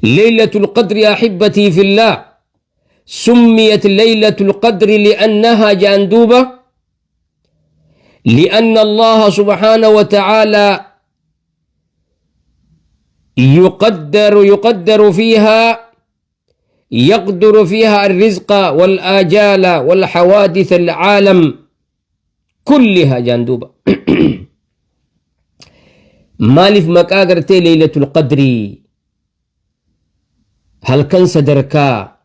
ليلة القدر يا أحبتي في الله سميت ليلة القدر لأنها جاندوبة، لأن الله سبحانه وتعالى يقدر فيها، يقدر فيها الرزق والآجال والحوادث العالم كلها جاندوبة. Maaliif maqaa gartee ليلة القدر halkan sadarkaa,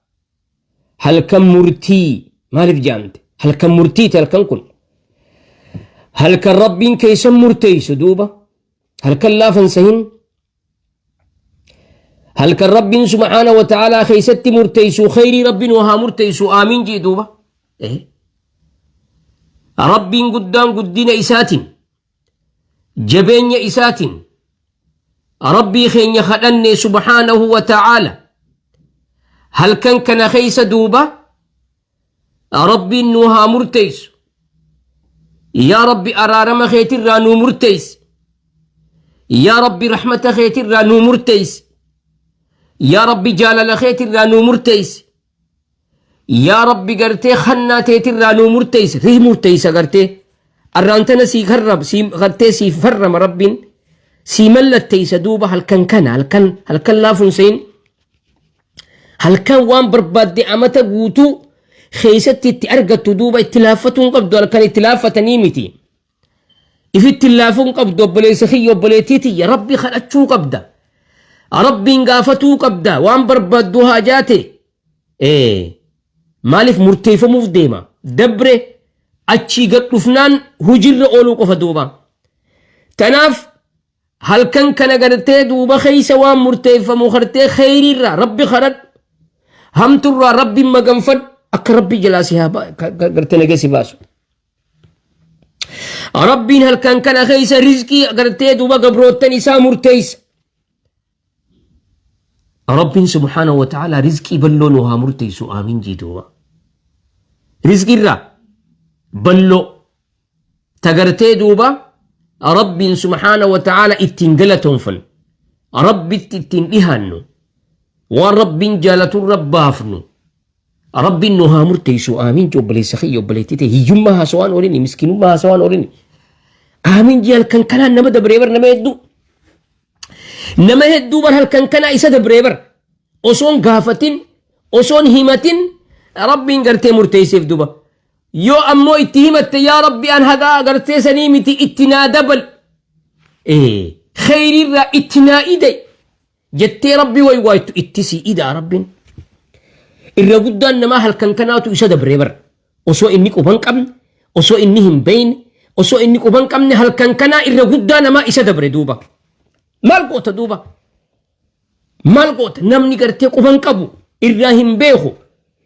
halkan murtii maaliif jaamte? Halkan murtiiti. Halkan kun halkan Rabbiin keeysan murteeysu duuba. Halkan laafan sahin, halkan Rabbiin سبحانه وتعالى keeysatti murteeysu. Khayrii Rabbiin haa murteeysu, aamiin jee duuba. Rabbiin guddaan guddina isaatiin, jabeenya isaatiin, Rabbii keenya kadhanne سبحانه وتعالى halkan kana keeysa duuba Rabbiin nu haa murteeysu. Yaa Rabbi, araarama keetirraa nuu murteeysi. Yaa Rabbi, rahmata keetirraa nuu murteeysi. Yaa Rabbi, jaalala keetirraa nuu murteeysi. Yaa Rabbi, gartee hannaa teetirraa nuu murteeysi. Rii murteeysa gartee arraantana sii karrab, sii gartee sii farrama, Rabbiin sii mallatteeysa duuba. Halkan kana halkan laafuun sein, halkan waan barbaadde amata guutuu keeysatti itti argattu duuba. Itti laaffatuu hin qabdu. Halkan itti laaffatanii miti, ifitti laafuu hin qabdu. Obboleessa kiyya, obboleettii tiyya, Rabbi kadhachuu qabda, Rabbiin gaafatuu qabda waan barbaaddu haajaate. Maaliif murteeffamuuf deema dabre achii gad dhufnaan hujirra ooluu qofa duuba. Tanaaf halkan kana gartee duuba keeysa waan murteeffamu gartee kheyriirraa Rabbi kadhadhu, hamturraa Rabbi maganfadhu, akka Rabbi jalaa si haa gartee nagee si baasu. Rabbiin halkan kana keeysa rizqii gartee duuba gabroottan isaa murteeysa. Rabbiin سبحانه وتعالى rizqii balloo nu haa murteessu, aamiin jee duuba. Rizqiirraa balloo tagartee duuba Rabbiin سبحانه وتعالى ittiin galatoonfan, Rabbitti ittiin dhihaannu, waan Rabbiin jaalaturra baafnu Rabbiin nu haa murteessu, aamiin jee. Obboleessa kiyya, obboleettii ta'e, hiyyummaa haasawaan oolini, miskiinummaa haasawaan oolini, aamiin jee. Halkan kanaan nama dabree bar, nama hedduu, nama hedduu bar halkan kanaa isa dabree bar. Osoon gaafatin, osoon himatin, Rabbiin gartee murteesseef duba. Yoo ammoo itti himatte, "Yaa Rabbi, an hagaa gartee sanii miti, itti naa dabal, kheyriirraa itti naa ide" jettee Rabbi way waaytu, itti sii idaa Rabbiin. Irra guddaan namaa halkan kanaatu isa dabree bar. Osoo inni quban qabne, osoo inni hin beeyne, osoo inni quban qabne, halkan kanaa irra guddaa namaa isa dabre duuba. Maal goota duuba? Maal goota? Namni gartee quban qabu irraa hin beeku.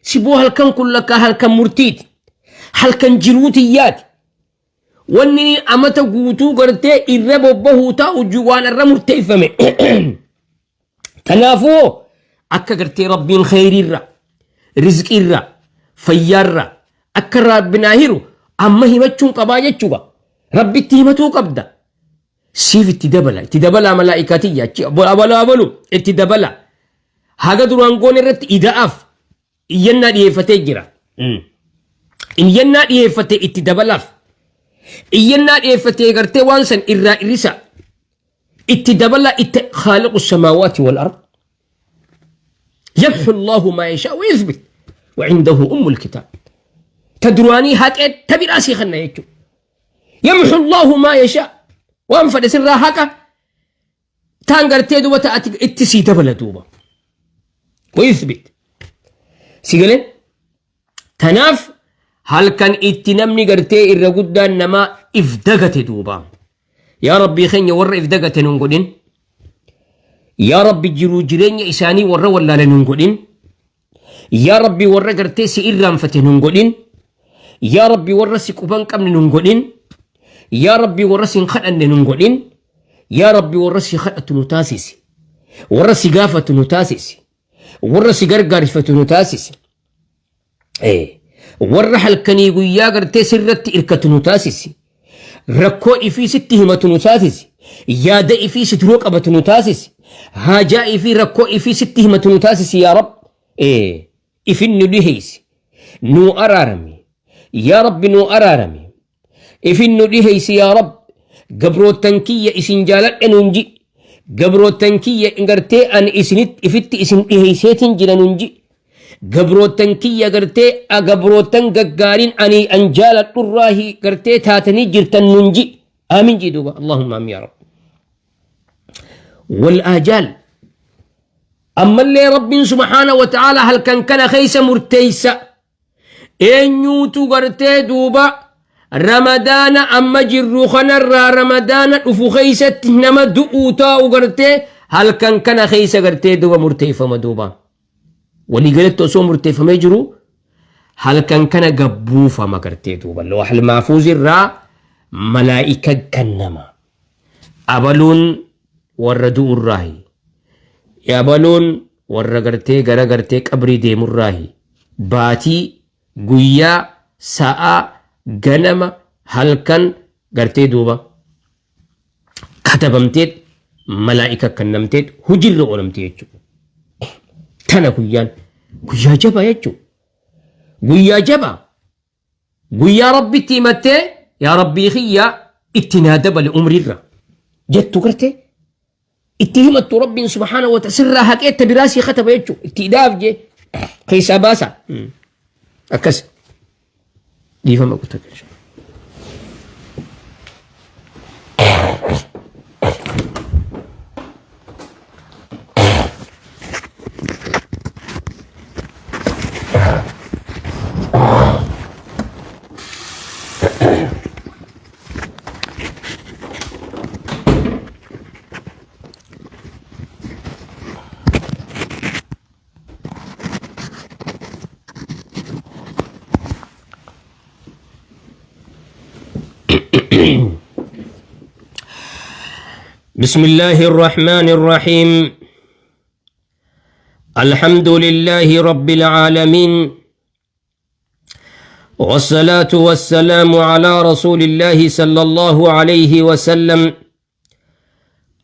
Siboo halkan kun lakkaa halkan murtiiti, halkan jiruutiyyaati. Wanni amata guutuu gartee irra bobbahuu taa'u waan irra murteeffame. Kanaafuu akka gartee Rabbiin kheyriirra, rizqiirra, fayyaarra akka Rabbinaa hiru amma himachuun qabaa jechuudha. Rabbitti himatuu qabda. Siif itti dabala, itti dabalaa malaa'ikaatiyya achi abalu abalu itti dabala. Haga duraan goone irratti ida'aaf iyyannaa dhiyeeffatee jira. Iyyannaa dhiyeeffatee itti dabalaaf. Iyyannaa dhiyeeffatee gartee waan san irraa irrisa. Itti dabala itti. خالق السماوات والأرض يمحو الله ما يشاء ويثبت وعنده أم الكتاب. Taduraanii haqee tabiraa sii kanna jechuudha. يمحو الله ما يشاء, waan fedhe sirraa haqa taan gartee duuba ta'ati itti sii dabala duuba. ويثبت si galee. Tanaaf halkan itti namni gartee irra guddaan namaa if dagate duuba. Yaa Rabbii keenya, warra if dagate nun godhin. Yaa Rabbi, jiruu jireenya isaanii warra wallaale nun godhin. Yaa Rabbi, warra gartee si irraanfate nun godhin. Yaa Rabbi, warra si quban qabne nun godhin. Yaa Rabbi, warra si hin kadhanne nun godhin. Yaa Rabbi, warra si kadhatu nu taasisi, warra si gaafatu nu taasisi, warra si gargaarfatu nu taasisi, warra halkanii guyyaa gartee sirratti irkatu nu taasisi, rakkoo ifii sitti himatu nu taasisi, yaada ifii si duroo qabatu nu taasisi. Haajaa ifii rakkoo ifii sitti himatu nu taasisi yaa Rabb. Ee ifin nu dhiheeysi. Nuu araarami. Yaa Rabbi nuu araarami. Ifin nu dhiheeysi yaa Rabb. Gabroottan kiyya isin jaaladhe nuun ji. Gabroottan kiyya gartee ani isinit ifitti isin dhiheeyseetiin jira nuun ji. Gabroottan kiyya gartee gabroottan gaggaariin ani an jaaladhurraahi gartee taatanii jirtan nuun ji. Aamin ji duuba. Allahumma aamin yaa Rabb. Wal aajaal. Ammallee Rabbiin subhaana wa ta'aala halkan kana keessa murteessa. Eenyuutu gartee duuba Ramadaana amma jirru kanarraa Ramadaana dhufu keessatti nama du'uu taa'u gartee halkan kana keessa gartee duuba murteeffama duuba. Waliigalatti osoo murteeffamee jiru halkan kana gabbuufama gartee duuba. Lawhal maafuuz irraa malaa'ika kennama. Abaluun warra du'urraahi. Abaluun warra gartee gara gartee qabrii deemurraahi. Baatii, guyyaa, sa'aa, ganama, halkan gartee duuba katabamteet malaa'ika kennamteet hojiirra oolamte jechuudha. Tana guyyaan guyyaa jabaa jechuudha. Guyyaa jabaa. Guyyaa Rabbitti himattee yaa Rabbii kiyya itti naa dabale umriirra jettu gartee itti himattu Rabbiin subhaana wa ta'ala sirraa haqee itti biraa sii kataba jechuudha. Itti idaaf jee keessaa baasa. Akkas dhiifama guutaa. بسم الله الرحمن الرحيم الحمد لله رب العالمين والصلاة والسلام على رسول الله صلى الله عليه وسلم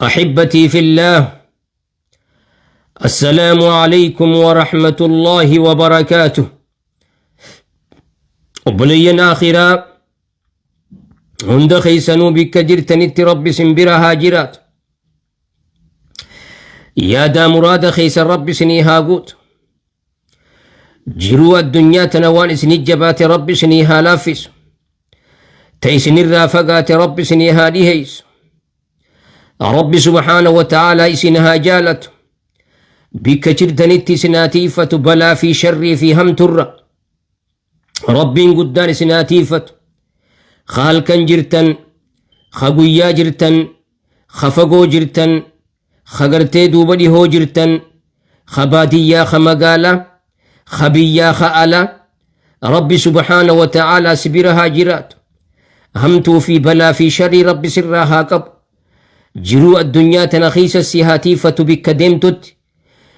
أحبتي في الله السلام عليكم ورحمة الله وبركاته Obboleeyyan aakhiraa hunda keessanuu bikka jirtanitti Rabbi isin bira haa jiraatu. Yaadaa muraada keessan Rabbi isinii haa guutu. Jiruu addunyaa tana waan isinii jabaate Rabbi isinii haa laaffisu. Ta isinirraa fagaate Rabbi isinii haa dhiheessu. Rabbi subhaana wa ta'aalaa isin haa jaalatu. Bikka jirtanitti isin haa tiiffatu balaa fi sharrii fi hamturra. Rabbiin guddaan isin haa tiiffatu. Ka halkan jirtan, ka guyyaa jirtan, ka fagoo jirtan, ka gartee duuba dhihoo jirtan, ka baadiyyaa, ka magaalaa, ka biyyaa, ka alaa. Rabbi subhaana wa ta'aalaa si bira haa jiraatu. Hamtuu fi balaa fi sharrii Rabbi sirraa haa qabu. Jiruu addunyaa tana keessa si haa tiiffatu bikka deemtutti,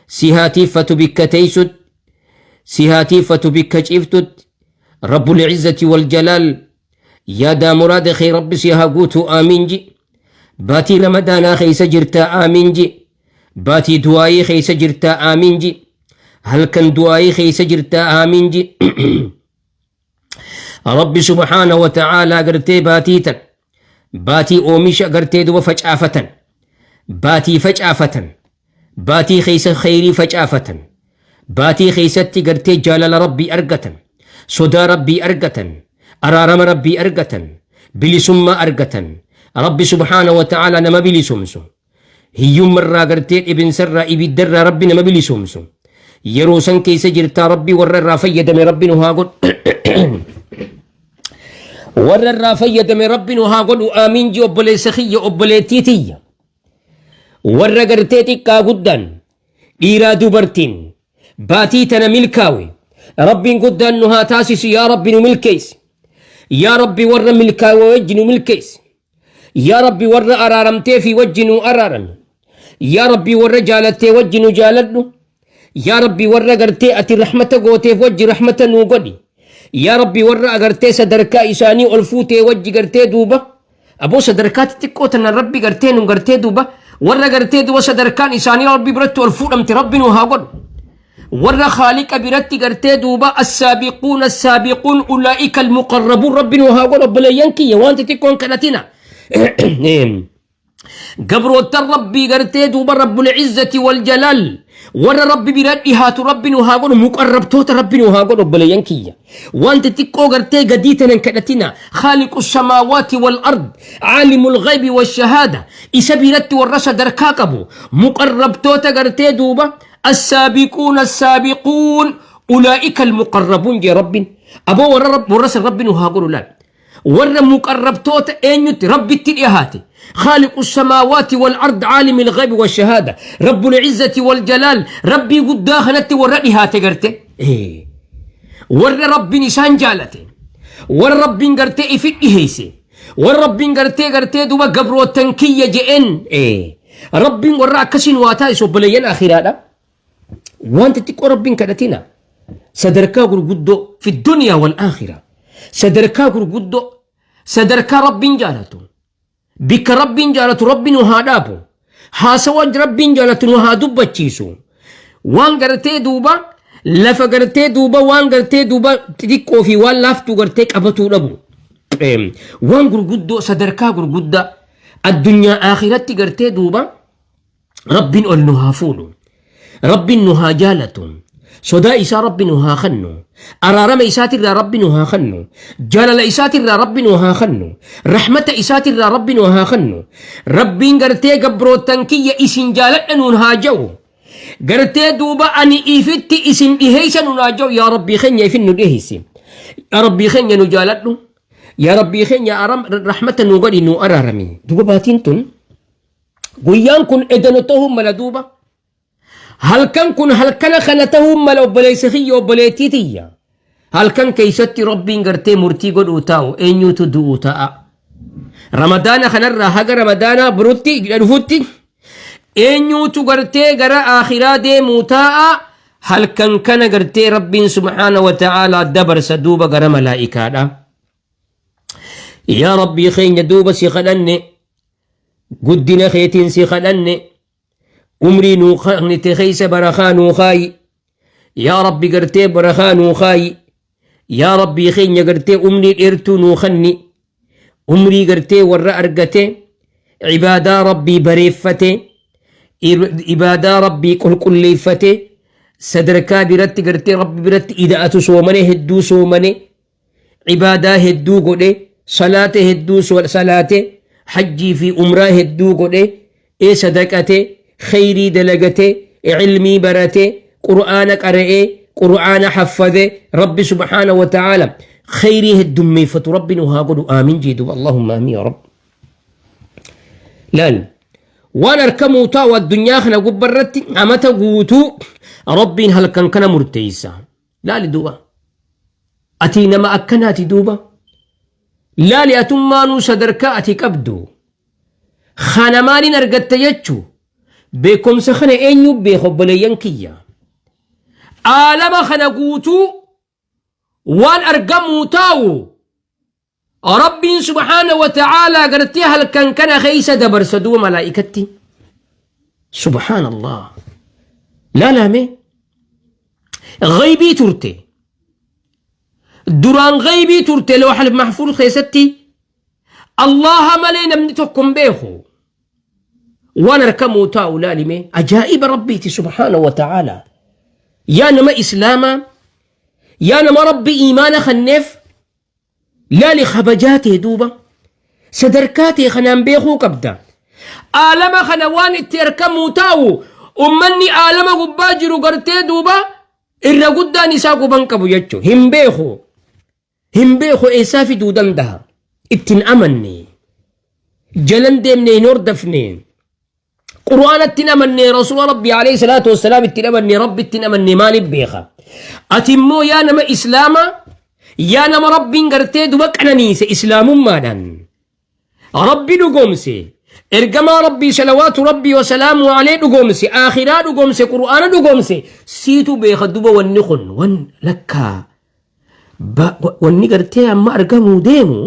si haa tiiffatu bikka teessutti, si haa tiiffatu bikka ciiftutti. Rabbul Izzati wal Jalaal yaadaa muraada kee Rabbi si haa guutu aamiin ji. Baatii Ramadaanaa keessa jirtaa aamiin ji. Baatii du'aayii keessa jirtaa aamiin ji. Halkan du'aayii keessa jirtaa aamiin ji. Rabbi subhaana wa ta'aalaa gartee baatii tan baatii oomisha gartee duba facaafatan baatii facaafatan baatii keessa kheyrii facaafatan baatii keessatti gartee jaalala Rabbii argatan sodaa Rabbii argatan araarama Rabbii argatan bilisummaa argatan Rabbi subhaana wa ta'aalaa nama bilisomsu hiyyummarraa gartee dhibinsarraa ibiddarraa Rabbi nama bilisoomsu yeroo san keessa jirtaa Rabbi warra irraa fayyadame Rabbi nu haa godhu warra irraa fayyadame Rabbi nu haa godhu aamiin ji obboleessa kiyya obboleettii tiyya warra gartee xiqqaa guddaan dhiiraa dubartiin baatii tana milkaawe Rabbiin guddaan nu haa taasisu yaa Rabbi nu milkeessi yaa Rabbi warra milkaawe wajji nu milkeessi Yaa Rabbi warra araaramtee fi wajji nu araarami. Yaa Rabbi warra jaalattee wajji nu jaaladhu. Yaa Rabbi warra gartee ati rahmata gooteef wajji rahmata nuu godhi. Yaa Rabbi warra agartee sadarkaa isaanii ol fuutee wajji gartee duuba. Aboo sadarkaa xixiqqoo tana Rabbi gartee nu gartee duuba. Warra gartee duba sadarkaan isaanii Rabbi biratti ol fuudhamte Rabbi nu haa godhu. Warra Khaaliqa biratti gartee duuba assaabiquun assaabiquun ulaa'ika almuqarrabuun Rabbi nu haa godhu. Obboleeyyan kiyya, waan xixiqqoon kadhatina. Gabroottan Rabbii gartee duuba Rabbul Izzati wal Jalaal warra Rabbi bira dhihaatu Rabbi nu haa godhu, muqarrabtoota Rabbi nu haa godhu. Obboleeyyan kiyya, waan xixiqqoo gartee gadii tanan kadhatina. Khaaliqu samaawaati wal ard, caalimul ghaybi wal shahaada, isa biratti warra sadarkaa qabu, muqarrabtoota gartee duuba assaabiquun assaabiquun ulaa'ika almuqarrabuun jee Rabbin. Aboo, warra warra san Rabbi nu haa godhu. Laal, warra muqarrabtoota eenyutti Rabbitti dhihaate, خالق السماوات والأرض، عالم الغيب والشهادة، رب العزة والجلال، ربي قد خلت ورا dhihaate garte إيه. Warra Rabbiin isaan jaalate, warra Rabbiin gartee ifit dhiheesse, warra Rabbiin gartee duba gabrootan kiyya je'en, Rabbiin warra akkasiin waa taasisu. Obboleeyyan akhiraadha, wanta xiqqoo Rabbiin kadhatina. Sadarkaa gurguddoo fi duniyaa wal aakhira, sadarkaa gurguddoo, sadarkaa Rabbiin jaalatu, bikka Rabbiin jaalatu Rabbi nu haa dhaabu, haasawa Rabbiin jaalatu nu haa dubbachiisu. Waan gartee duuba lafa gartee duuba waan gartee duuba xixiqqoo fi waan laaftuu gartee qabatuu dhabu, waan gurguddoo, sadarkaa gurguddaa addunyaa akhiratti gartee duuba Rabbiin ol nu haa fuudhu, Rabbiin nu haa jaalatu, sodaa isaa Rabbi nu haa kennu, araarama isaatirraa Rabbi nu haa kennu, jaalala isaatirraa Rabbi nu haa kennu, rahmata isaatirraa Rabbi nu haa kennu. Rabbiin gartee gabroottan kiyya isin jaaladha nuun haa ja'u, gartee duuba ani ifitti isin dhiheeysa nuun haa ja'u. Yaa Rabbii keenya, ifin nu dhiheeysi. Yaa Rabbii keenya, nu jaaladhu. Yaa Rabbii keenya, rahmata nu godhi, nu araarami. Duuba baatiin tun, guyyaan kun edano ta'uu mala, duuba halkan kun halkana kana ta'uu mala. Obboleessa kiyya, obboleettii tiyya, halkan keessatti Rabbiin gartee murtii godhuu taa'u, eenyutu du'uu ta'a Ramadaana kanarraa haga Ramadaanaa birutti dhufutti, eenyutu gartee gara akhiraa deemuu taa'a. Halkan kana gartee Rabbiin subhaana wa ta'aalaa dabarsa duuba gara malaa'ikaadha. Yaa Rabbii keenya, duuba si kadhanne, guddina keetiin si kadhanne, umrii nuu kennite keessa barakaa nuu kaayi. Yaa Rabbi, gartee barakaa nuu kaayi. Yaa Rabbii keenya, gartee umrii dheertuu nuu kenni, umrii gartee warra argate, ibaadaa Rabbii bareeffate, ibaadaa Rabbii qulqulleeffate, sadarkaa biratti gartee Rabbi biratti ida'atu, soomane hedduu, soomane, ibaadaa hedduu godhe, salaata hedduu salaate, hajjii fi umraa hedduu godhe, ee sadaqate, kheyrii dalagate, ilmii barate, Qur'aana qara'ee, Qur'aana haffade, Rabbi subhaana wa ta'aala kheyrii heddummeeffatu Rabbi nu haa godhu. Aamin jee duuba. Allahumma aamin yaa Rabbi. Laal, waan arkamuu taa'u addunyaa kana gubbarratti amata guutuu Rabbiin halkan kana murteessa. Laali duuba, ati nama akkanaati. Duuba laali, atummaanuu sadarkaa ati qabdu kana maaliin argatte jechuu? Beekumsa kana eenyu beeka? Obboleeyyan kiyya, aalama kana guutuu waan argamuu taa'u Rabbiin subhaana wa ta'aalaa gartee halkan kana keessa dabarsa duuba malaa'ikatti. Subhaanallah. Laalame, ghaybii turte. Duraan ghaybii turte, lawhal mahfuuz keessatti Allaha malee namni tokko hin beeku. Waan arkamuu taa'u laalime, ajaa'iba Rabbiiti subhaana wa ta'aalaa. Yaa nama Islaamaa, yaa nama Rabbi iimaana kenneef, laali kabajaa ta'e, duuba sadarkaa ta'e kanaan beekuu qabda. Aalama kana waan itti arkamuu taa'u ummanni aalama gubbaa jiru gartee duuba irra guddaan isaa quban qabu jechuun hin beeku. Hin beeku, eessaa fiduu danda'a? Ittiin amanne. Jalan deemne, hin hordofne. Qur'aanatti hin amanne, Rasuula Rabbii alayhi salaatu wassalaam itti hin amanne, Rabbi itti hin amanne, maaliif beeka? Ati immoo yaa nama Islaamaa, yaa nama Rabbiin gartee duba qananiise Islaamummaadhaan. Rabbi dhugoomse, ergamaa Rabbii salawaatu Rabbii wasalaamu alee dhugoomse, akhiraa dhugoomse, Qur'aana dhugoomse, siitu beeka duba wanni kun wan lakkaa wanni gartee amma argamuu deemu.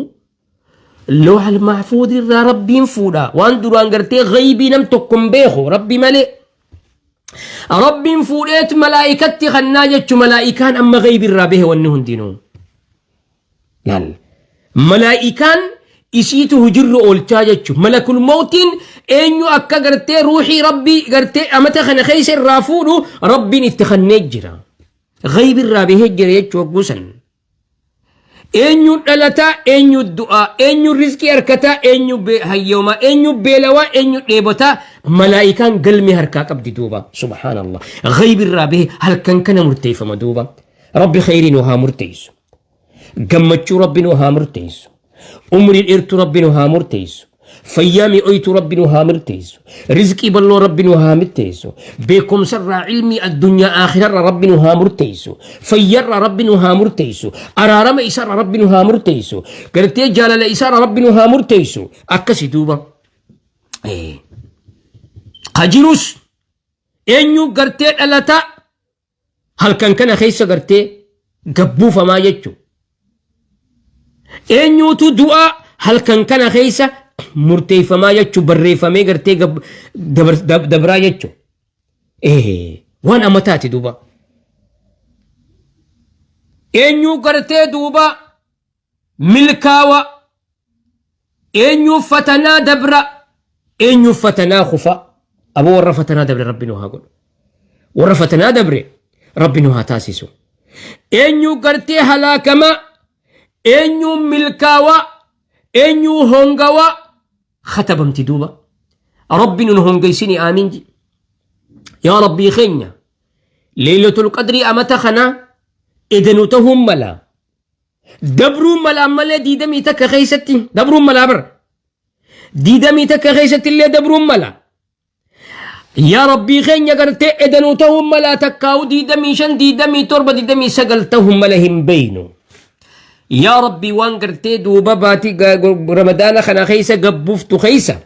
Loohal mahfuud irraa Rabbiin fuudha. Waan duraan gartee ghaybii nam tokko hin beeku Rabbi malee. Rabbiin fuudheet malaa'ikatti kannaa jechu malaa'ikaan amma ghaybii irraa bahe wanni hundinuu. Laal. Malaa'ikaan isiitu hujirra oolchaa jechu. Malakul mawtiin eenyu akka gartee ruuxii Rabbii gartee amata kana keessa irraa fuudhu Rabbiin itti kannee jira. Ghaybii irraa bahee jira jechuu hogguu san. Eenyu dhalataa, eenyu du'aa, eenyu rizqii harkataa, eenyu hayyoomaa, eenyu beelawaa, eenyu dheebotaa, malaa'ikaan galmee harkaa qabdi duuba. Subhaanallah. Ghaybi irraa bahe halkan kana murteeffama duuba. Rabbi khayrii nu haa murteessu. Gammachuu Rabbi nu haa murteessu. Umrii dheertuu Rabbi nu haa murteessu. Fayyaa mi'ooytuu Rabbi nu haa murteessu. Rizqii bal'oo Rabbi nu haa murteessu. Beekumsarraa ilmii addunyaa aakhirarraa Rabbi nu haa murteessu. Fayyarraa Rabbi nu haa murteessu. Araarama isarraa Rabbi nu haa murteessu. Gartee jaalala isarraa Rabbi nu haa murteessu. Akkasi duuba. Ka jirus eenyu gartee dhalataa halkan kana keessa gartee gabbuufamaa jechuudha. Eenyuutu du'aa halkan kana keessa murteeffamaa jechuun barreeffamee gartee dabraa jechuudha. Waan amataati duuba. Eenyuu gartee duuba milkaawa eenyuu fatanaa dabra eenyuu fatanaa kufa aboo warra fatanaa dabre rabbi nu haa godhu warra fatanaa dabre rabbi nu haa taasisu eenyuu gartee halaakamaa eenyuu milkaawa eenyuu hongawa katabamti duuba rabbi nun hongeysini aamiin ji yaa rabbii keenya leeylatul qadrii amata kana edenu tahuun mala Dabruun mala ammallee diidamii takka keessatti dabruun malaa bara. Diidamii takka keessatti illee dabruun mala. Yaa Rabbii keenya gartee edanuu ta'uun mala takkaa'u 25 27 29 ta'uun mala hin beeynu. Yaa Rabbii waan gartee duuba baatii ramadaana kana keessa gabbuuftu keessa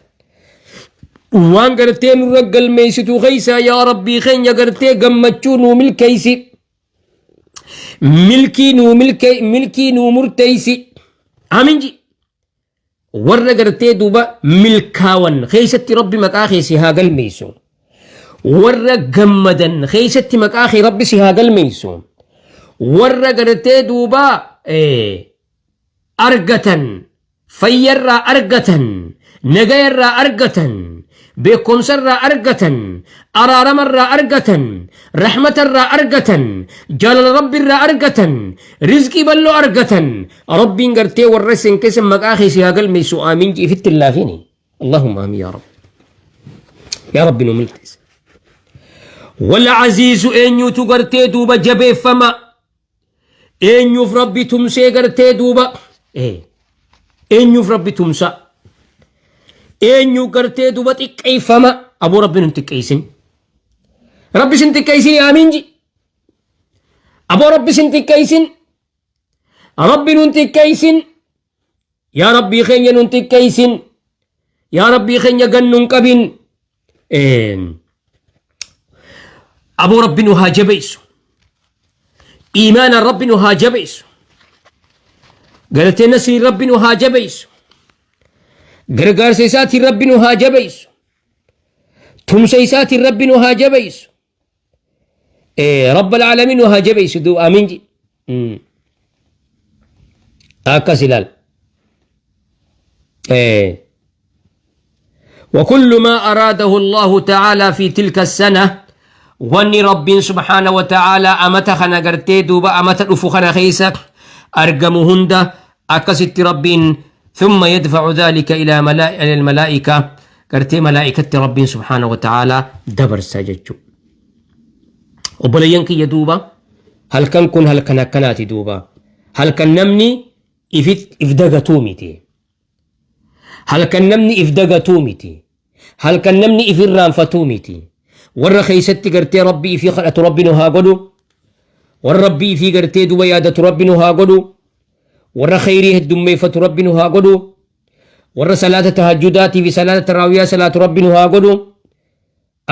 waan gartee nurra galmeessitu keessa yaa Rabbii keenya gartee gammachuu nuu milkeessi. Milkii nuu milkee milkii nuu murteessi. Amiin ji. Warra gartee duuba milkaawan keessatti Rabbi maqaa kee si haa galmeessu. Warra gammadan keessatti maqaa kee Rabbi si haa galmeessu. Warra gartee duuba argatan fayyarraa argatan, nagayarraa argatan, beekumsarraa argatan, araaramarraa argatan, rahmatarraa argatan, jaalala Rabbiirraa argatan, rizqii bal'oo argatan, Rabbiin gartee warra isin keessa maqaa kee si haa galmeessu aamiin ji'ifitti ifitti hin laafini. Allahumma aamiin yaa Rabbi. Yaa Rabbi nu milkeessi. Wal aziizu eenyutu gartee duuba jabeeffama. Eenyuuf Rabbi tumsee gartee duuba eenyuuf Rabbi tumsa eenyu gartee duuba xiqqeeffama aboo Rabbi nun xiqqeessin Rabbi sin xiqqeessin aamiin ji aboo Rabbi sin xiqqeessin Rabbi nun xiqqeessin yaa Rabbii keenya nun xiqqeessin yaa Rabbii keenya gan nun qabin aboo Rabbi nu haa jabeessu iimaana Rabbi nu haa jabeessu galatee nasrii Rabbi nu haa jabeessu gargaarsa isaatiin Rabbi nu haa jabeessu tumsa isaatiin Rabbi nu haa jabeessu Rabbal aalamiin nu haa jabeessu duuba amiin ji akkas ilaal وكل ما أراده الله تعالى في تلك السنة واني رب سبحانه وتعالى أمت خنا قرتي دوبا أمت رفو خنا خيسا أرقمهند أكست رب ثم يدفع ذلك إلى الملائكة قرتي ملائكة رب سبحانه وتعالى دبر سججو obboleeyyan kiyya duuba halkan kun halkan akkanaati duuba halkan namni if dagatuu miti halkan namni if dagatuu miti halkan namni if irraanfatuu miti warra keessatti gartee rabbi ifii kadhatu rabbi nu haa godhu warra rabbi ifii gartee duuba yaadatu rabbi nu haa godhu warra kheyrii heddummeeffatu rabbi nu haa godhu warra salaata tahajjudaatii fi salaata taraawiyaa salaatu rabbi nu haa godhu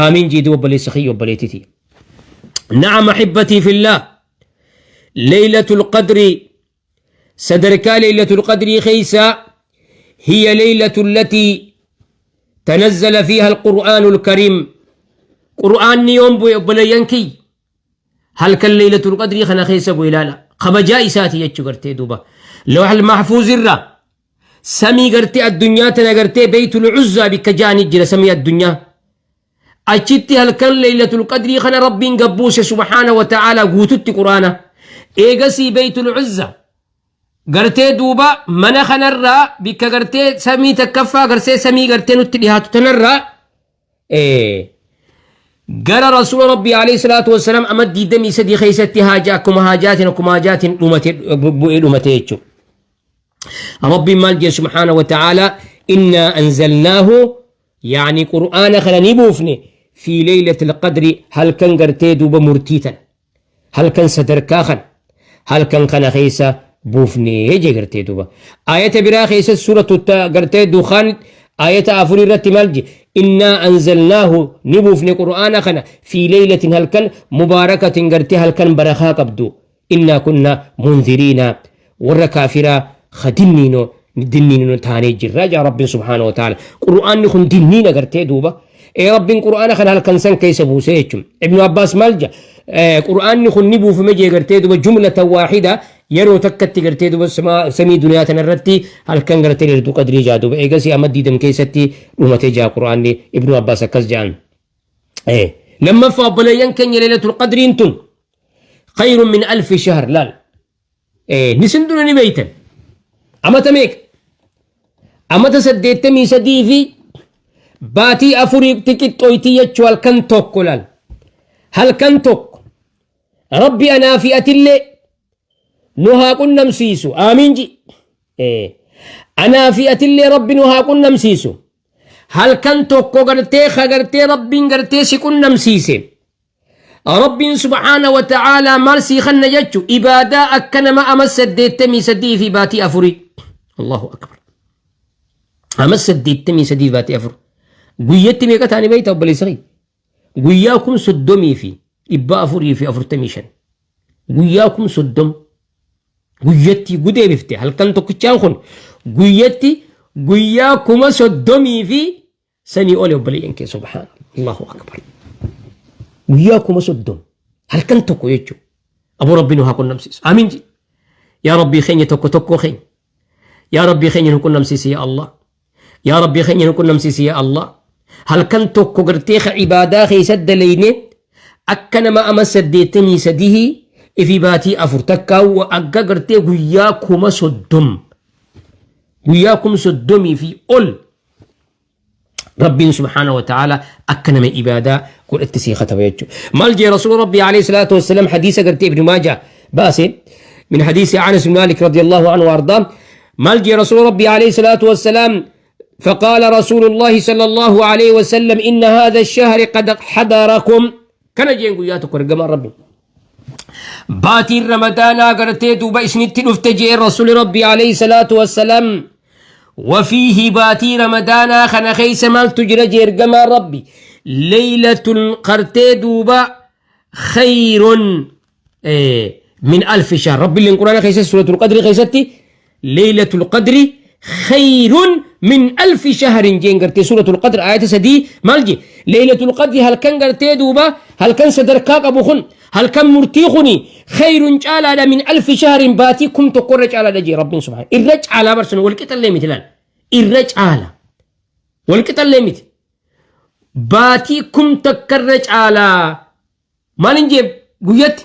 Aamiin jiidii obboleessa kiyya obboleettiti. Na'am ahibbatii fillah. Leeylatul qadrii sadarkaa leeylatul qadrii keessa هي ليلة التي تنزل فيها القرآن الكريم. قرآن يوم بو ينكي هل كان ليلة القدر خنا خيس أبو لالا خبجا إساتي يتشو قرتي دوبا لوح المحفوظ الرا سمي قرتي الدنيا تنقرتي بيت العزة بكجاني جل سمي الدنيا أجتي هل كان ليلة القدر خنا ربي قبوس سبحانه وتعالى قوتت قرآنه إيقسي بيت العزة قرتي دوبا من خنرا بك قرتي سمي تكفى قرتي سمي قرتي نتليها تنرى إيه قال رسول ربي عليه الصلاة والسلام أمد دمي سدي خيستي هاجاكم هاجات وكم هاجات أمتيتشو ربي مالجي سبحانه وتعالى إنا أنزلناه يعني قرآن خلني بوفني في ليلة القدر. هل كان قرتي دوبا مرتيتا هل كان ستركاخا هل كان خنا خيسة بوفني يجي قرتي دوبا آية برا خيسة سورة قرتي دخان آية أفري رت مالجي إنا أنزلناه نبوفني قرآن خنا في ليلة هل كان مباركة قرتي هل كان برخا قبدو إنا كنا منذرين وركافرا خدنينو دنينو تاني جراجع رب سبحانه وتعالى قرآن نخن دنينا قرتي دوبا إيه رب قرآن خنا هل كان سن كيس بوسيتشم. ابن عباس مالجا قرآن نخن نبو في مجي قرتي دوبا جملة واحدة يرو تكت قرتي دوبا سمي دنيا تنرتي هل كان قرتي لردو قدري جادوبا إيه قسي أمد دم كيستي ومتي جا قرآن ابن عباس كز جان. إيه لما فابلين كان ليلة القدر انتم خير من 1000 شهر. لا إيه نسندوني بيتا أما تميك أما تسديت تمي سدي في باتي أفوري تكت أويتي يتشو هل كان توكلال هل كان توك ربي أنا في أتلي نها كنا مسيسو آمين جي. إيه أنا في أتلي ربي نها كنا مسيسو هل كان توكو غرتي خغرتي ربي غرتي سكنا مسيسي ربي سبحانه وتعالى مالسي خلنا يجو إبادة أكن ما أمس سديت تمي سدي في باتي أفوري. الله أكبر أمس سديت تمي سدي في باتي أفور قويتي ميقا تاني بيتا وبلي صغي قوياكم سدومي في إبا أفوري في أفور تميشن قوياكم سدوم قويتي قدي بفتي هل كنتو كتشان خن قويتي قوياكم سدومي في سني أولي وبلي إنكي سبحان الله أكبر وياكم سدوم هل كنتو كويتشو أبو ربي نها كنا مسيس آمين جي. يا ربي خيني توكو توكو خين يا ربي خيني نكون مسيس يا الله يا ربي خيني نكون مسيس يا الله هل كنتو كغرتيخ عبادة خي سد ليني أكن ما أما سديتني سديه إفي باتي أفرتكا وأقا غرتي وياكم سدوم وياكم سدومي في أول ربي سبحانه وتعالى أكن من إبادة قل التسيخة تبيتشو مالجي رسول ربي عليه الصلاة والسلام حديث قرتي ابن ماجه باسي من حديث أنس بن مالك رضي الله عنه وأرضاه مالجي رسول ربي عليه الصلاة والسلام فقال رسول الله صلى الله عليه وسلم إن هذا الشهر قد حضركم كان جين قياتك ورقم ربي باتي رمضان قرتي دوبا إسنتي نفتجي رسول ربي عليه الصلاة والسلام وفيه باتي رمضان خنا خيس مال تجرى جير ربي ليلة قرتي دوبا خير إيه من 1000 شهر. ربي اللي القرآن خيس سورة القدر خيستي ليلة القدر خير من 1000 شهر جين قرتي سورة القدر آية سدي مالجي ليلة القدر هل كان قرتي دوبا هل كان صدركاك أبو خن هل كان مرتيخني خير جعل من 1000 شهر باتي كم تقرج على دجي ربي سبحانه الرج على برسن والقتل اللي مثلان الرج على والقتل اللي مثل باتي كم تكرج على ما نجيب قيت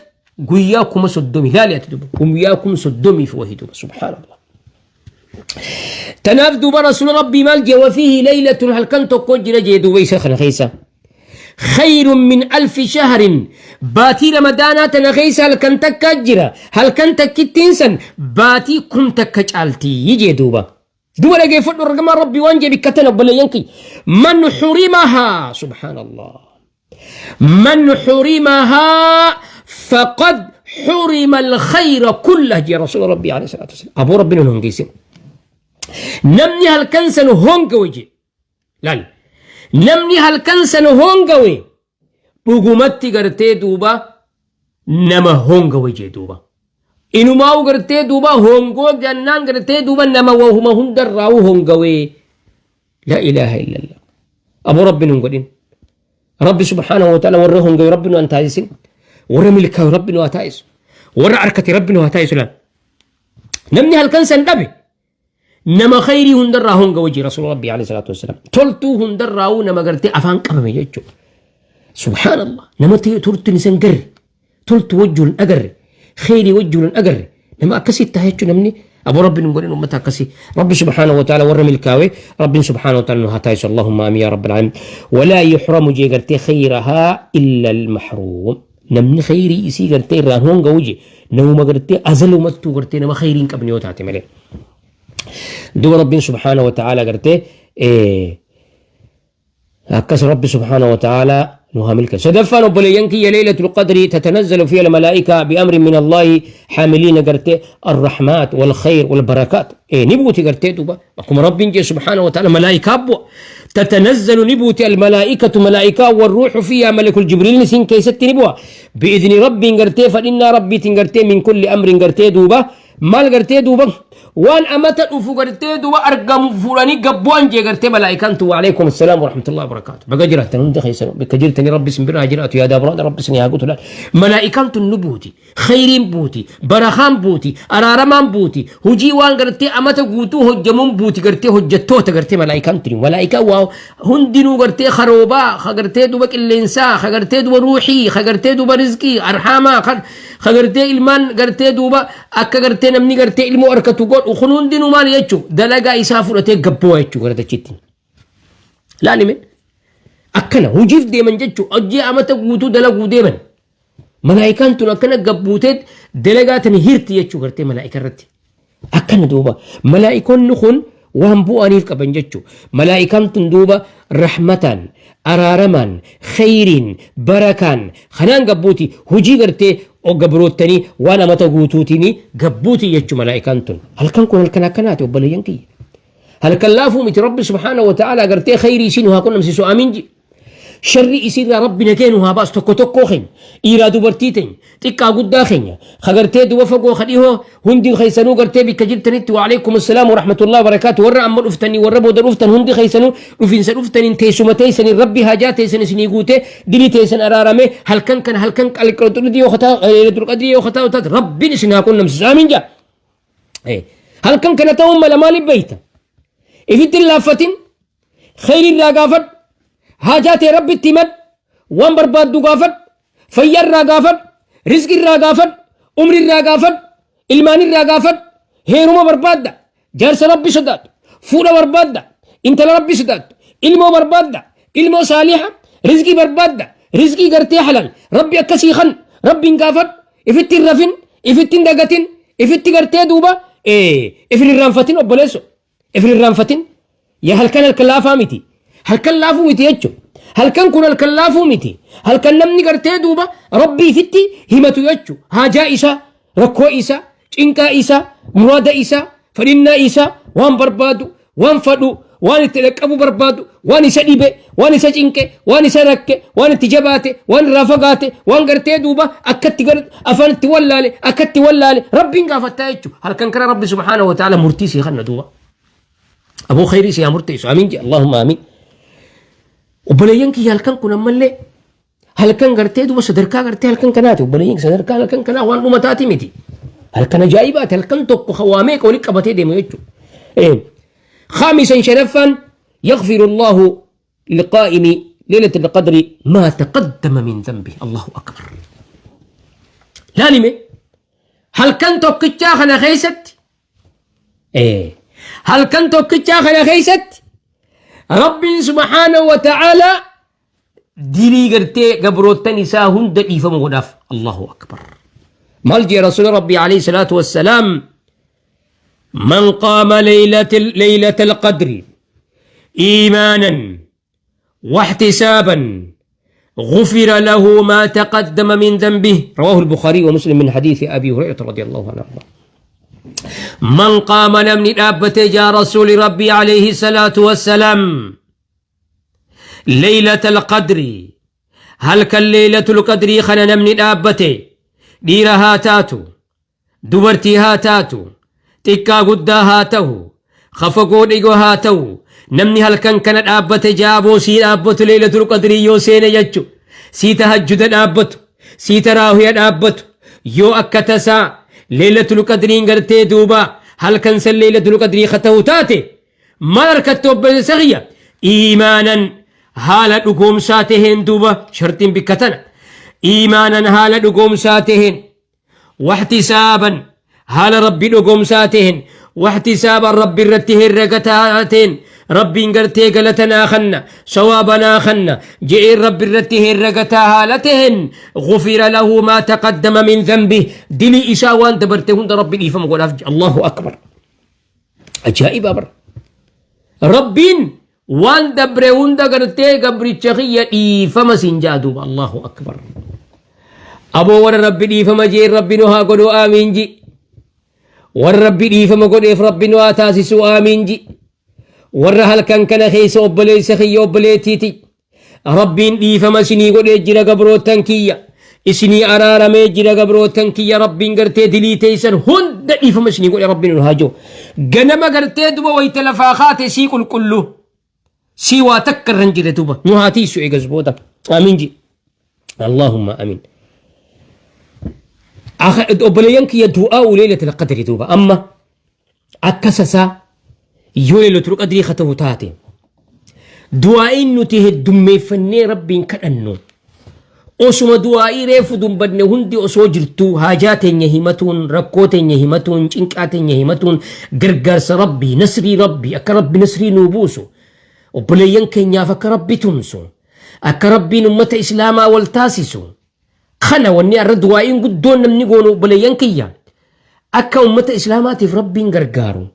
قياكم صدومي لا لا تدوب قياكم صدومي في وهيدوب سبحان الله تنافذ برسول ربي مالجي وفيه ليلة هل كنت قجر جيدو ويسخن خيسة خير من 1000 شهر باتي رمضان تنخيس هل كنت كجرة هل كنت كتنسن باتي كنت كجالتي يجي دوبا دوبا لقي فضل رقم ربي وانجي بكتن بلا ينكي من حرمها سبحان الله من حرمها فقد حرم الخير كله جي رسول ربي عليه الصلاة والسلام أبو ربنا نهنجيسين نمني هل كنسن هونغوي لا نمني هل كنسن هونغوي بوغومتي غرتي دوبا نما هونغوي جي دوبا Inumaa'u gartee duuba hongoo jannaan gartee duuba nama wahuma hundarraa'u hongawee. Laa ilaaha illallah. Aboo Rabbi nun godhin. Rabbi subhaanahu wa ta'ala warra hongawe Rabbi nu han taasisin. Warra milkaawe Rabbi nu haa taasisu. Warra arkate Rabbi nu haa taasisu laal. Namni halkan san dhabe nama khayrii hundarraa hongawe jira Rasuula Rabbi alayhi salaatu wassalaam. Toltuu hundarraa'uu nama gartee afaan qabame jechuudha. Subhaanallah. Nama turtiin isan garre. Toltu wajjuun hin agarre. Khayrii wajjuun hin agarre. Nama akkasii ta'a jechuun namni aboo Rabbi nun godhin ummata akkasii. Rabbi subhaanahu wa ta'ala warra milkaawe Rabbiin subhaanahu wa ta'ala nu haa taasisu. Allahumma amiin yaa Rabbil aalamiin. Walaa yuhramu jee gartee khayrahaa illa al-mahruum. Namni khayrii isii gartee irraan hongawu jee namuma gartee azalumattuu gartee nama khayrii hin qabne yoo taate malee. Duba Rabbiin subhaanahu wa ta'ala gartee Akkas Rabbi subhaanahu wa ta'ala nu haa milkeessu. Sadaffaan obboleeyyan kiyya Laylatul Qadri tatanazzalu fiha al-malaa'ika bi'amrin min Allahi haamiliina gartee ar-rahmaat wal khayr wal barakaat. Ni buuti gartee duuba. Akkuma Rabbiin jee subhaanahu wa ta'ala malaa'ikaa bu'a. Tatanazzalu ni buuti al-malaa'ikatu malaa'ikaa wal ruuxu fiha malakul jibriil isin keessatti ni bu'a. Bi'idni Rabbiin gartee fadhinnaa Rabbiitiin gartee min kulli amrin gartee duuba Maal gartee duuba waan amata dhufu gartee duuba argamu fuudhanii gabbu'an jee gartee malaa'ikaan tu waalaikum assalaam warahmatullahi wabarakaatu. Baga jiraattan hunda keessan bakka jirtanii rabbi isin bira haa jiraatu yaada biraan rabbi isin haa guutu laal. Malaa'ikaan tun nu buuti khayriin buuti barakaan buuti araaramaan buuti hojii waan gartee amata guutuu hojjamuun buuti gartee hojjettoota gartee malaa'ikaan tuni malaa'ikaan waa hundinuu gartee karoobaa ka gartee duuba qilleensaa ka gartee duuba ruuxii ka gartee duuba rizqii arhaamaa ka Ka gartee ilmaan gartee duuba akka gartee namni gartee ilmoo harkatu godhu kun hundinuu maal jechuu dalagaa isaa fudhatee gabboo jechuu gara dachiitti. Laalime akkana hojiif deeman jechuu hojii amata guutuu dalaguu deeman. Malaayikaan tun akkana gabbuutee dalagaa tani hirti jechuu gartee malaayika irratti. Akkana duuba malaa'ikonni kun waan bu'aniif qaban jechu. Malaa'ikaan tun duuba rahmataan, araaramaan, kheyriin, barakaan kanaan gabbuuti hujii gartee gabroottanii waan amata guutuutiin gabbuuti jechu malaa'ikaan tun. Halkan kun halkan akkanaati obboleeyyan kiyya. Halkan laafuu miti Rabbi subhaanahu wa ta'ala gartee kheyrii isii nu haa qunnamsiisu amiin ji. Sharri isiirraa Rabbi nagee nu haa baasu tokko tokkoo keenya dhiiraa dubartii teenya xiqqaa guddaa keenya ka gartee duba fagoo ka dhihoo hundi keessanuu gartee bikka jirtanitti waalaikum assalaam warahmatullahi wabarakaatu warra amma dhuftanii warra booda dhuftan hundi keessanuu dhufiinsa dhuftaniin teessuma teessaniin Rabbi haajaa teessan isinii guutee dili teessan araarame halkan kana halkan qalqalxulli yoo kataa lailatul qadrii yoo kataa taate Rabbiin isin haa qunnamsiisu amiin jaa halkan kana ta'uun mala maaliif beeyta ifitti hin laaffatin Kheyri irraa gaafadhu. Haajaa tee Rabbitti himadhu. Waan barbaaddu gaafadhu. Fayyaa irraa gaafadhu. Rizqi irraa gaafadhu. Umri irraa gaafadhu. Ilmaan irraa gaafadhu. Heeruma barbaadda. Jaarsa Rabbi sodaatu. Fuudha barbaadda. Intala Rabbi sodaattu. Ilmoo barbaadda. Ilmoo saaliha. Rizqii barbaadda. Rizqii gartee halal. Rabbi akkasii kan. Rabbiin gaafadhu. Ifitti hin rafin. Ifitti hin dagatin. Ifitti gartee duuba. Ifin irraanfatin obboleesso. Ifin irraanfatin. Yaa halkan halkan laafaa miti. Halkan laafuu miti jechuun. Halkan kun halkan laafuu miti. Halkan namni gartee duuba rabbii ifitti himatu jechuun. Haajaa isaa, rakkoo isaa, cinqaa isaa, muraada isaa, fedhinnaa isaa, waan barbaadu, waan fadhu, waan itti dhaqqabu barbaadu, waan isa dhibe, waan isa cinqe, waan isa rakke, waan itti jabaate, waan irraa fagaate, waan gartee duuba akkatti gar afaan itti wallaale, akkatti wallaale, rabbiin gaafattaa jechuudha. Halkan kana rabbi subhaanahu wa ta'ala murtii sii kanna duuba. Aboo khayrii sii haa murteessu. Amiin jedhe. Allahumma amiin. Obboleeyyan kiyya halkan kun ammallee halkan gartee duuba sadarkaa gartee halkan kanaati. Obboleeyyan sadarkaa halkan kanaa waan dhumataati miti. Halkan ajaa'ibaati. Halkan tokko waa meeqa walitti qabatee deemu jechuudha. Khaamisan shanaffaan يغفر الله لقائم ليلة القدر ما تقدم من ذنبه الله أكبر لالمي هل كان tokkichaa kana keessatti halkan tokkichaa kana keessatti Rabbiin subhaanahu wa ta'aalaa dilii gartee gabroottan isaa hunda dhiifama godhaaf Allahu akbar maal jee rasuula rabbii alayhi salaatu wassalaam man qaama laylatal qadri iimaanan واحتسابا غفر له ما تقدم من ذنبه رواه البخاري ومسلم من حديث أبي هريرة رضي الله عنه من قام نمني دابته جاء رسول ربي عليه الصلاة والسلام ليلة القدر هل كان ليلة القدر خنا نمني دابته ديرها تاتو Dubartii haa taatu, xiqqaa guddaa haa ta'u, kafagoo dhigoo haa ta'u, namni halkan kana dhaabbate jaaboo sii dhaabbatu Leeylatul Qadrii yoo seene jechu, sii tahajjuda dhaabbatu, sii taraawiya dhaabbatu, yoo akka tasaa Leeylatul Qadriin gartee duuba halkan san Leeylatul Qadrii ka ta'u taate, maal harkatte obboleessa kiyya? Iimaanan haala dhugoomsaa taheen duuba shartiin bikka tana. Iimaanan haala dhugoomsaa taheen واحتسابا haala rabbi dhugoomsaa taheen واحتسابا rabbi irratti herrega taateen rabbiin gartee galata naa kanna sawaaba naa kanna je'een rabbi irratti herregataa haala taheen غفر له ما تقدم من ذنبه dilii isaa waan dabarte hunda rabbi dhiifama godhaaf. Allahu akbar, ajaa'iba bar. Rabbiin waan dabre hunda gartee gabricha kiyya dhiifama siin jaa duuba. Allahu akbar. Aboo, warra rabbi dhiifama jeen rabbi nu haa godhu, aamiin ji. Warra rabbi dhiifama godheef rabbi nu haa taasisu, aamiin ji. Warra halkan kana keessa, obboleessa kiyya, obboleettiiti, rabbiin dhiifama isinii godhee jira, gabrootan kiyya isinii araaramee jira, gabrootan kiyya, rabbiin gartee dilii teessan hunda dhiifama isinii godhe rabbiin nu haa jiru. Ganama gartee duba wayita lafaa kaate sii qulqullu sii waa takka irra hin jirre duba nu haa tiisu eegas booda, aamiin ji. Allahumma amiin. Obboleeyyan kiyya, du'aa leelatul qadri duuba amma akka sasaa yoo leelatul qadrii ka ta'u taate du'aa'iin nuti heddummeeffannee rabbiin kadhannu, osuma du'aa'ii reefu dubbanne hundi osoo jirtuu, haajaa teenya himatuun, rakkoo teenya himatuun, cinqaa teenya himatuun, gargaarsa rabbii, nasrii rabbii, akka rabbi nasrii nuu buusu, obboleeyyan keenyaaf akka rabbi tumsu, akka rabbiin ummata islaamaa wal taasisu, kana wanni arra du'aa'iin guddoon namni goonu, obboleeyyan kiyya, akka ummata islaamaatiif rabbiin gargaaru,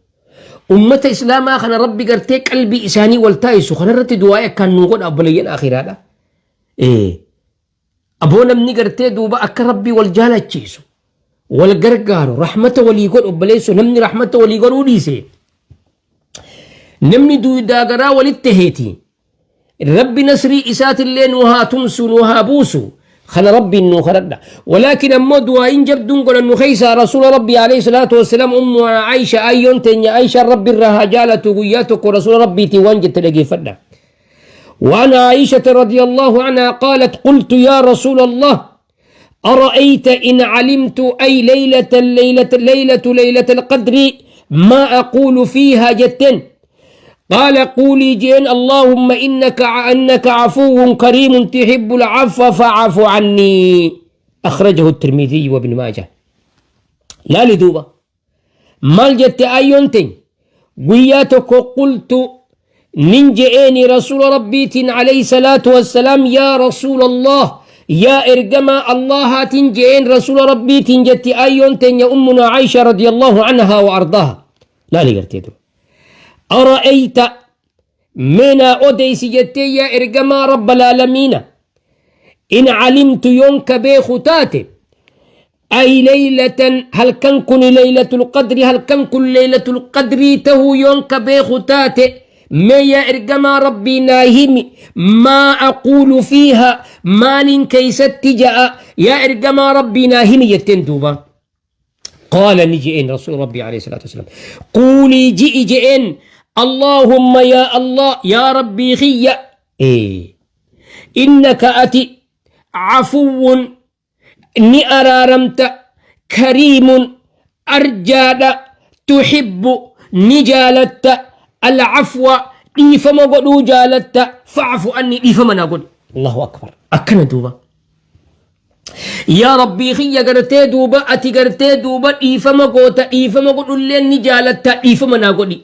ummata islaamaa kana rabbi gartee qalbii isaanii wal taasisu, kanarratti du'aa'ii akkaan nuu godha, obboleeyyan akhiraadha. Aboo, namni gartee duuba akka rabbii wal jaalachiisu, wal gargaaru, rahmata walii godhu, obboleessu, namni rahmata walii godhuu dhiise, namni duudaa garaa walitti taheeti, rabbi nasrii isaatillee nu haa tumsu, nu haa buusu, kana rabbiin nu kadhadha. Walaakin ammoo du'aa'iin jabduun godhannu keessaa rasuula rabbii alayhi salaatu wassalaam, ummu Aisha, ayyoon teenya Aisha, rabbi irraa haa jaalatu, guyyaa tokko rasuula rabbiitiin waan jette dhageeffadha. وعن عائشة رضي الله عنها قالت: قلت يا رسول الله، أرأيت إن علمت أي ليلة ليلة ليلة ليلة القدر ما أقول فيها؟ جتن. قال: قولي جين: اللهم إنك عفو كريم تحب العفو فاعف عني. أخرجه الترمذي وابن ماجه. لا لدوبة maal jette ayyoon teenya guyyaa tokko? قلت nin je'eeni rasuula rabbiitiin alayhi salaatu wassalaam, yaa rasuula Allah, yaa ergamaa Allahaatiin je'een rasuula rabbiitiin, jetti ayyoon teenya ummuna Aisha radiyallahu anhaa wa ardaaha. Laali gartee dura, ara'ayta, meenaa odeysi jettee, yaa ergamaa rabbal aalamiina, in calimtu yoon ka beeku taate, أي ليلة هل كان كن ليلة القدر، هل كان كن ليلة القدر تهو يون كبيخ تاتي، ما يا إرجما ربي ناهمي ما أقول فيها، مال كيست جاء، يا إرجما ربي ناهمي يتندوبا. قال نجئين رسول ربي عليه الصلاة والسلام: قولي جئ جئين، اللهم يا الله، يا ربي خي إيه، إنك أتي عفو ni araaramta، كريم arjaadha، تحب ni jaalatta، العفو dhiifama godhuu jaalatta، فاعف عني dhiifama naa godhi. Allahu akbar. Akkana duuba, yaa rabbii kiyya, gartee duuba ati gartee duuba dhiifama goota, dhiifama godhullee ni jaalatta, dhiifama naa godhi.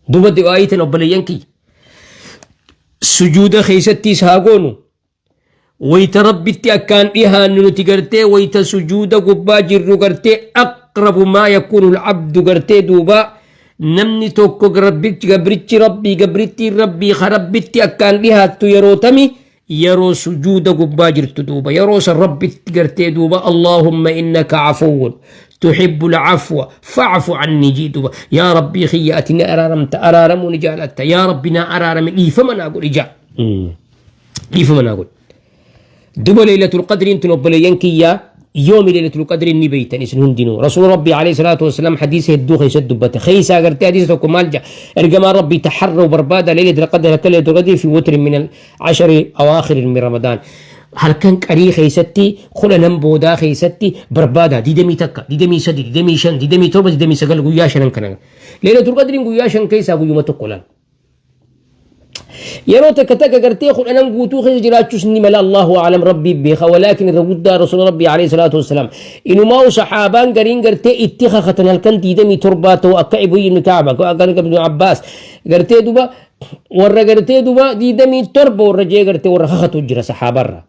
Duuba du'aayitan, obboleeyyan kiyya, sujuuda keessattis haa goonu, wayta rabbitti akkaan dhihaannu nuti gartee wayta sujuuda gubbaa jirru gartee أقرب ما يكون العبد gartee duuba namni tokko rabbichi, gabrichi rabbii, gabrittiin rabbii ka rabbitti akkaan dhihaattu yeroo tami? Yeroo sujuuda gubbaa jirtu. Duuba yeroo san rabbitti gartee duuba اللهم إنك عفو تحب العفو فاعف عني jii. Duuba yaa rabbii kiyya, ati ni araaramta, araaramuu ni jaalatta, yaa rabbi naa araarame, dhiifama naa godhi jaa, dhiifama naa godhi. Duba leeylatul qadriin tun, obboleeyyan kiyyaa, Yoomi Leylatul Qadri ni beeytan isin hundinuu. Rasuul Rabbii alayhi salaatu wassalaam hadiisa hedduu keessatti dubbate. Keessaa gartee hadiisa tokko maal jedha? Ergamaan Rabbii taharraw barbaada Leylatul Qadri halkan Leylatul Qadri fi witrin min al-ashari awaakhir min Ramadaan. Halkan qarii keessatti kudhanan boodaa keessatti barbaada 21, 23, 25, 27, 29 guyyaa shanan kana. Leylatul Qadriin guyyaa shan keessaa guyyuma tokko laal. Yeroo takka takka gartee kudhanan guutuu keessa jiraachuus ni mala, Allahu a'lam, Rabbii beeka. Walaakin irra guddaa Rasuula Rabbii alayhi salaatu wassalaam inumaa saxaabaan gariin gartee itti kakatan halkan 27 ta'u, akka Ubay ibn Ka'ab, akka Ibn Abbaas, gartee duba warra gartee duba 27 warra jee gartee warra kakatu jira saxaabarra.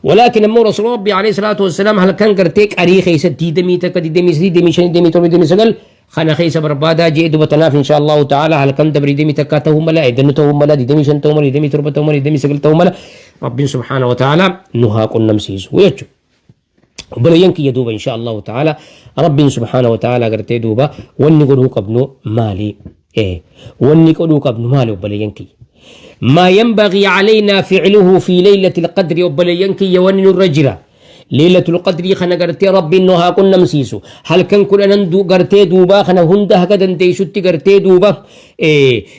Walaakin ammoo Rasuula Rabbii alayhi salaatu wassalaam halkan gartee qarii keessa 21, 23, 25, 27, 29 kana keessa barbaadaa jee duba. Tanaaf insha Allahu ta'ala halkan dabri 21 ta'uu mala, eegannu ta'uu mala, 25 ta'uu mala, 27 ta'uu mala, 29 ta'uu mala. Rabbiin subhaanahu wa ta'ala nu haa qunnamsiisu jechuudha. Obboleeyyan kiyya, duuba insha Allahu ta'ala Rabbiin subhaanahu wa ta'ala gartee duuba wanni godhuu qabnu maali? Wanni godhuu qabnu maali, obboleeyyan kiyya? ما ينبغي علينا فعله في ليلة القدر. Obboleeyyan kiyya, wanni nurra jira Leelatul Qadrii kana gartee Rabbiin nu haa qunnamsiisu, halkan kudhanan gartee duubaa kana hunda haga dandeessutti gartee duuba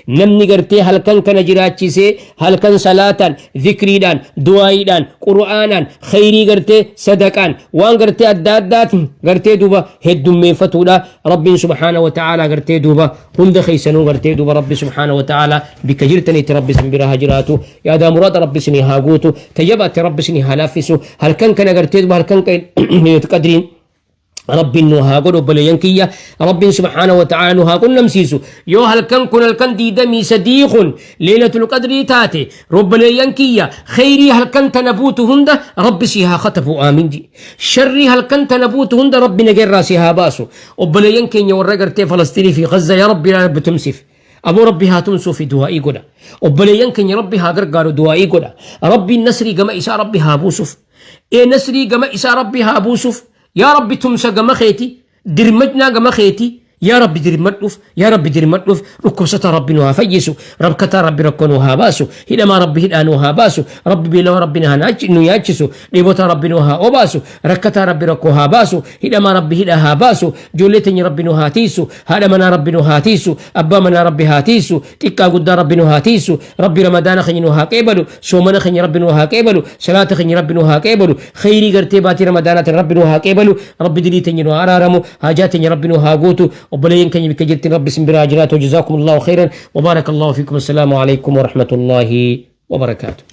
namni gartee halkan kana jiraachisee halkan salaataan, zikriidhaan, du'aayiidhaan, qur'aanaan, khayrii gartee sadaqaan, waan gartee adda addaatiin gartee duuba heddummeeffatuudha. Rabbiin subhaana wa ta'aalaa gartee duuba hunda keessanuu gartee duuba Rabbi subhaana wa ta'aalaa bikka jirtanitti Rabbi isin bira haa jiraatu, yaadaa muraada Rabbi isinii haa guutu, tayyabaatti Rabbi isinii haa laaffisu. Halkan kana gartee duuba halkan Qadriin Rabbiin nu haa godhu. Obboleeyyan kiyya, Rabbiin subhaana wa ta'ala nu haa qunnamsiisu. Yoo halkan kun halkan 23 kun Leelatul Qadrii taate, obboleeyyan kiyya, khayrii halkan tana buutu hunda Rabbi si haa katabu, aamin ji. Sharrii halkan tana buutu hunda Rabbi nageerraa si haa baasu. Obboleeyyan keenya warra gartee Falastinii fi Gaza, yaa Rabbi, yaa Rabbi tumsiif. Aboo, Rabbi haa tumsuu fi du'aa'ii godha. Obboleeyyan keenya Rabbi haa gargaaru, du'aa'ii godha. Rabbiin nasrii gama isaa Rabbi haa buusuuf. Ee, nasrii gama isaa Rabbi haa buusuuf. Yaa Rabbi, tumsa gama keeti, dirmajnaa gama keeti. Yaa Rabbi, dirmadhuuf. Yaa Rabbi, dirmadhuuf. Dhukkubsata Rabbi nu haa fayyisu, rakkataa Rabbi rakkoo nu haa baasu, hidhamaa Rabbi hidhaa nu haa baasu, Rabbi beelawaa Rabbi nu nyaachisu, dheebotaa Rabbi nu haa obaasu, rakkataa Rabbi rakkoo haa baasu, hidhamaa Rabbi hidhaa haa baasu, ijoollee teenya Rabbi nu haa tiisu, haadha manaa Rabbi nu haa tiisu, abbaa manaa Rabbi haa tiisu, xiqqaa guddaa Rabbi nu haa tiisu. Rabbi Ramadaana keenya nu haa qeebalu, soomana keenya Rabbi nu haa qeebalu, salaata keenya Rabbi nu haa qeebalu, khayrii gartee baatii Ramadaanaatiin Rabbi nu haa qeebalu. Rabbi dilii teenya nu haa araaramu, haajaa teenya Rabbi nu haa guutu. Obboleeyyan keenya bikka jirtin Rabbi isin biraa jiraatu. Jazaakum Allahu khayran wa baaraka Allahu fiikum. Assalaamu alaykum wa rahmatullaahi wa barakaatuh.